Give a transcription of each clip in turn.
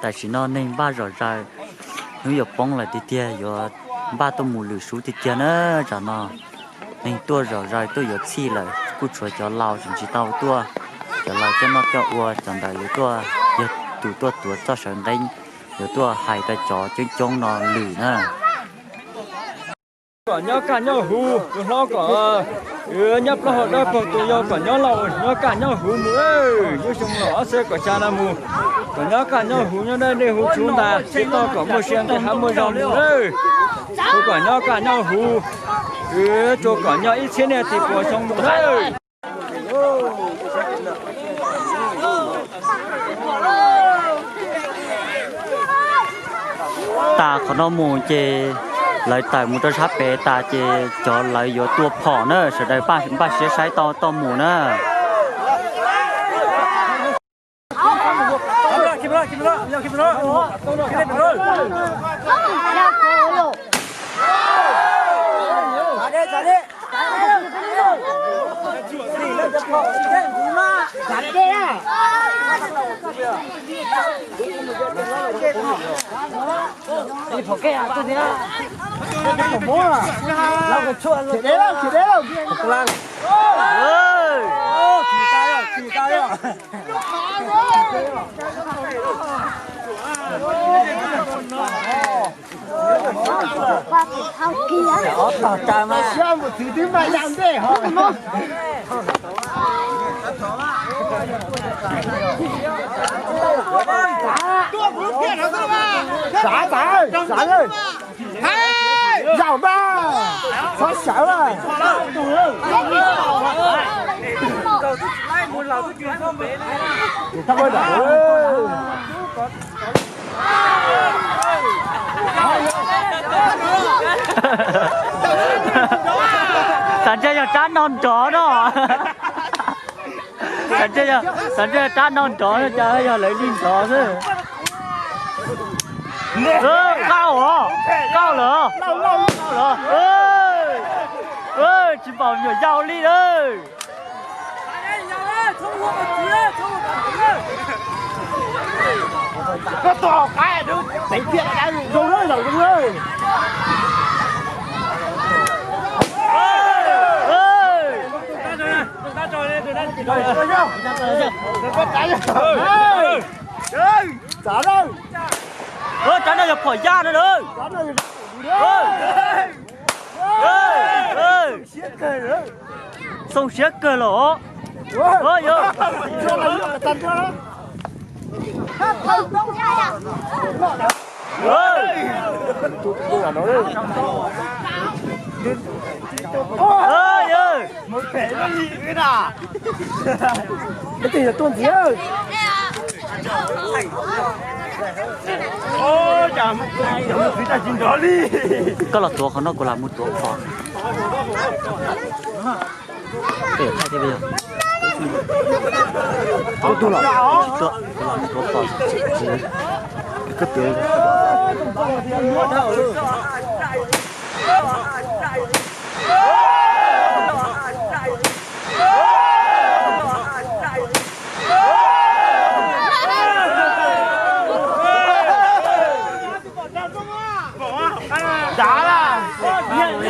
Tam sim no neeg npaj zom zaws, hnub yuav poob lawm tiag tiag, yuav npaj tuaj mus lwm sub tiag tiag na. Tsam no neeg tuaj zom zaws tuaj yuav txhij lawm, kuj tshuav cov laus tseem tsis tau tuaj. Cov laus coj noj coj ua, cov ntawd yuav tuaj, yog tus tuaj tuav txoj sawv nqeeb, yuav tuaj hais rau cov coob coob no lwm na. Kom nyob kaj nyob huv, tus hlob kom nyob plaub hau dawb paug, tus yau kom nyob laus nyob kaj nyob huv mus. Lub xyoo los ob txhiab kaum xya no mus, kom nyob kaj nyob huv, nyob dawb dej huv tsuv ntas, tsis tau kom muaj sia nqaij hav muaj zog mus lawm. Tus kom nyob kaj nyob huv, tsuas kom nyob ib txhiab niaj txhis puas xyoo mus lawm. Tas qhov no mus ces lawv tawm mus rau sab pem tas ces cov lawv yuav tua phom na, sawv daws npaj siab saib tau toj mus na. Xav, xav, xav, zaum mas, txhob sawv lawm. Xav ntshe yog rab no nrov no. Xav ntshe yog, xav ntshe rab no nrov no cas yog lawv li nrov xwb. Qauj os, qauj lawm. Tsis npaum nyuam yaus li lawm. Koj tua qaib, tev kiag qaib zoo na, zoo na. Tsav no yog phom yaj no na. Xoo siab kawg los. Koj los tuav qhov no kuv lam mus tuav phom.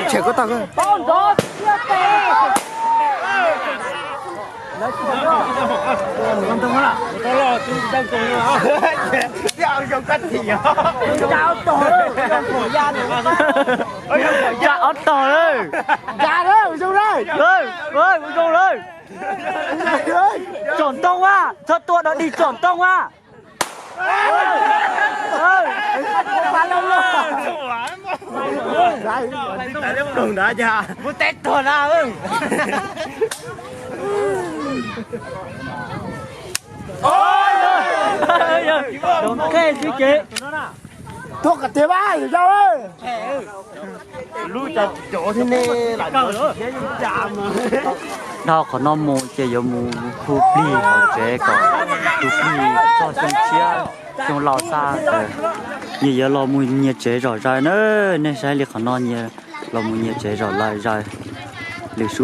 Tshem koj tag. Tsa ob tog lawm. Ua zoo lawm. Tsom ntoo a, txhob tua dog dig, tsom ntoo a. Mus teb tuag na. Dob qhov no mus ces yuav mus hu plig hauv tsev kom tus plig txog xyoo tshiab xyoo laus xa ntawd, nyias yuav los mus nyias tsev zom zaws na. Nej saib li qhov no nyias los mus nyias tsev zom zaws, lwm